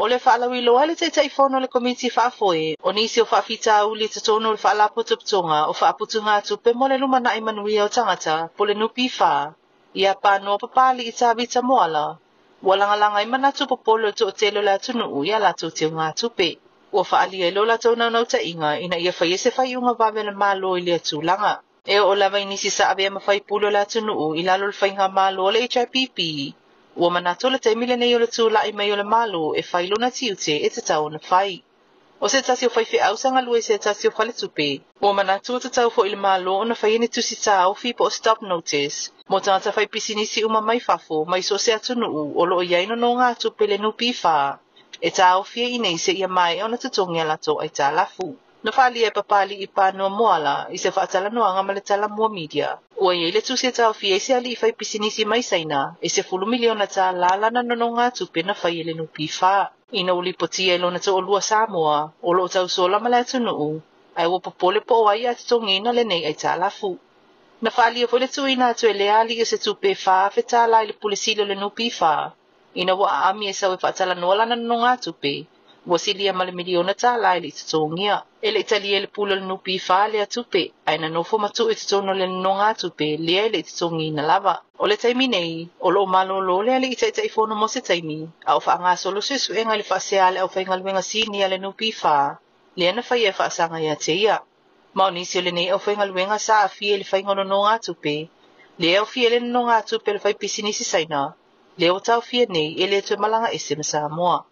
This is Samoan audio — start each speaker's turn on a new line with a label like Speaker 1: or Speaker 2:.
Speaker 1: O le faalauiloa a le Taitaifono o le Komiti Faafoe, o nisi o faafitauli i totonu o le Faalapotopotoga o Faaputugatupe mo le Lumanai Manuia o Tagata po o le NPF, ia Panoa Papali'i Tavita Moala, ua lagalaga ai manatu popole o le toatele o le atunuu i a latou teugatupe. Ua faaalia ai lo latou naunautaiga ina ia faia se faaiuga vave a le Malo i lea tulaga. E oo lava i nisi sa avea ma faipule o le atunuu i lalo o le faigamalo a le HRPP, ua manatu o le taimi lenei o le tulai mai o le Malo e fai lona tiute e tatau ona fai. O se tasi o faifeau sa galue i se tasi o faletupe, ua manatu ua tatau foi i le Malo ona faia ni tusi taofi po o stop notice mo tagata faipisinisi uma mai fafo mai so o se atunuu o lo o i ai nonogatupe i le NPF e taofi ai i inei seia maea ona totogi a latou aitalafu. Na faaalia e Papali'i Panoa Moala i se faatalanoaga ma le Talamua Media, ua i ai le tusi e taofia ai se alii faipisinisi mai Saina e $10 miliona lana nonogatupe na fai e le NPF. Ina ua lipotia i lona toalua Samoa o lo o tausola ma le atunuu, ae ua popole po o ai a totogiina lenei aitalafu. Na faaalia foi le tuuina atu e lea alii o se tupe e $4,000 i le Pule Sili o le NPF, ina ua aami e sau e faatalanoa lana nonogatupe, ua silia ma le $1 miliona e le i totogia. E le i talia e le pule o le NPF lea tupe, ae na nofo ma tuu i totonu o le nonogatupe lea e le i totogiina lava. O le taimi nei, o lo o malolo le alii Taitaifono mo se taimi, a o faagasolo suesuega i le faasea a le aufaigaluega sinia a le NPF, lea na faia e faasaga ia te ia. Ma o nisi o lenei aufaigaluega sa aafia i le faiga o nonogatupe, lea e aofia ai le nonogatupe a le faipisinisi Saina, lea ua taofia nei e le toe malaga ese ma Samoa.